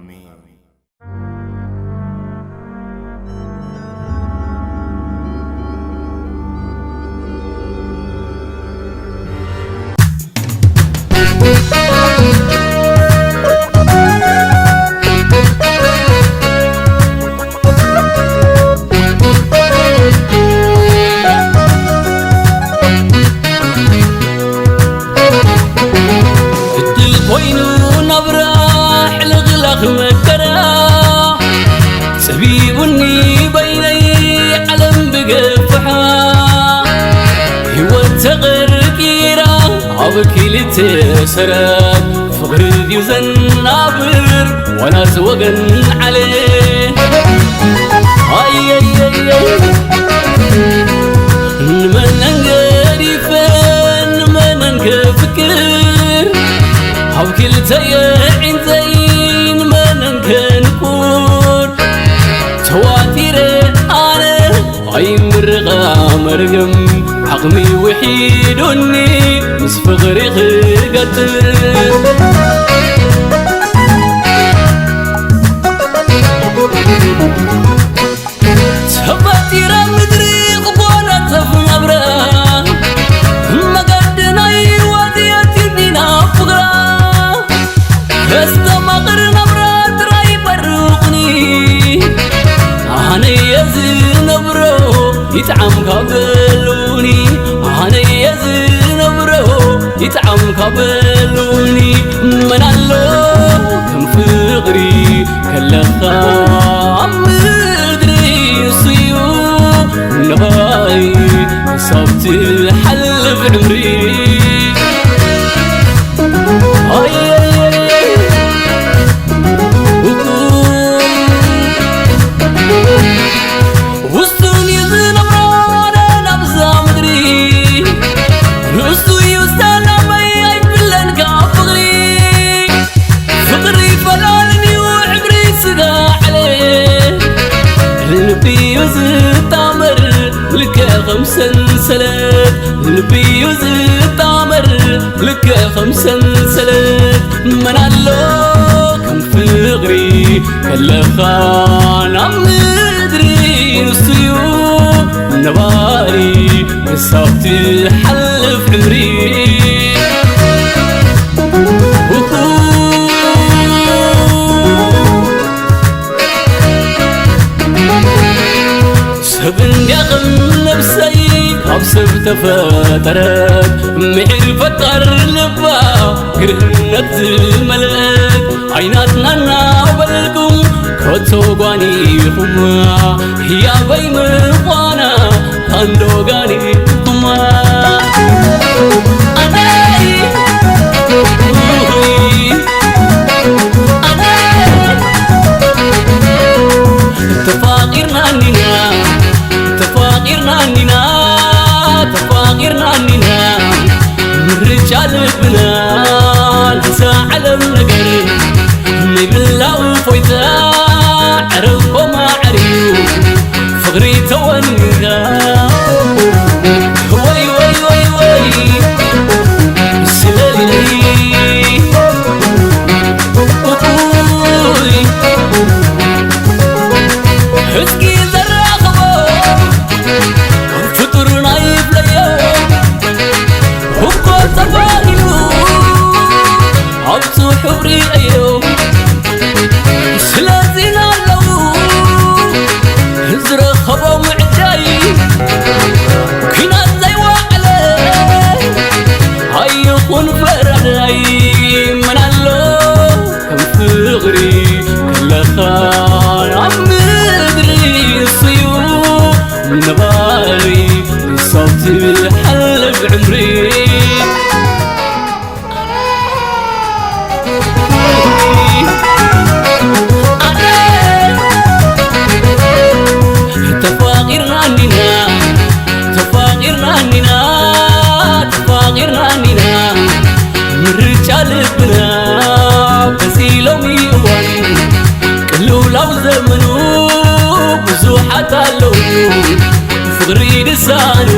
ኣሜን። ዕድል ኮይኑ ናብራ ሕልኽላኽ መከራ ጸቢቡኒ በይነይ ዓለም ብገፍሓ ህይወት ተቐርቂራ ኣብ ክልተ ሰረት ፍቕሪ ድዩ ዘናብር ዋላስ ወገን ዓለ ኣየየየ ንመነን ገዲፈ ንመነን ክፍክር ኣብ ክልተ የዒንተይ ንመነን ከንቁር ተዋጢረ ኣነ ኣይምርቓ መርገም ዓቕሚ ውሒዱኒ ምስ ፍቕሪ ክገጥም ተፈጢረ ምድሪ ክኮነተፍ ናብራ መገዲ ናይ ህይወት የትኒና ፍቕራ ከስተማቕር ናብራ ጥራይ በርቑኒ ኣነ የዝነብሮ ይጥዓምካ በሉኒ ኣነ የዝነብሮ ይጥዓምካ በሉኒ መን ኣሎ ከም ፍቕሪ ከለኻ ኣብ ምድሪ እሱዩ ነባይ ክሳብ ትሓልፍ ዕምሪ ውሱን እዩ ዝነብሮ ናብዛ ምድሪ ንሱ እዩ ሰላመይ ኣይብለን ካብ ፍቕሪ ፍቕሪ ፈላልን እዩ ዕምሪ ስጋ ዓለ ልቢ እዩ ዝጣመር ልክዕ ከም ሰንሰለት ልቢ እዩ ዝጣመር ልክዕ ከም ሰንሰለት መን ኣሎ ከም ፍቕሪ ከለኻ ናብ ምድሪ ንሱዩ ነባሪ ክሳብ ትሓልፍ ዕምሪ ሰብ እንዲያቕም ነብሰይ ካብ ሰብ ተፈጠረት ምሒር ፈጣር ልባ ግርህነት ዝመልአት ዓይናትና እናበልኩም ከቶ ጓኒኹማ ህያበይ ምዃና ኣንዶ ጋኒኹማ ኣነይ ኣነይ ተፋቂርና እኒና ተፋቂርና እኒና ተፋቂርና እኒና ምርጫ ልብና ነዛ ዓለም ነገር ንብላው ፎይታ ዕረብ ኮማ ዓርዩ ፍቕሪ ተወንጋ ወይ ወይ ወይ ወይ ስለለይ እስኪ ዘራኽቦ ፍጡር ናይ ፍለዮ እኮ ተባሂሉ ኣብ ጽሑፍ ርእዮ ስለዚ ናለው ዝረኸቦ ምዕጃይ ኲናት ዘይወዓለ ኣይኹን ፈራዳይ መን ኣሎ ከም ፍቕሪ ከለኻ ኣብ ምድሪ እሱዩ ነባሪ ንሳብ ትሓልፍ ዕምሪ ተፋቂርና እኒና ተፋቂርና እኒና ተፋቂርና እኒና ምርጫ ልብና በዚ ሎሚ እዋን ቅልውላው ዘመኑ ብዙሓት ኣለዉ ፍቕሪ ድሳኑ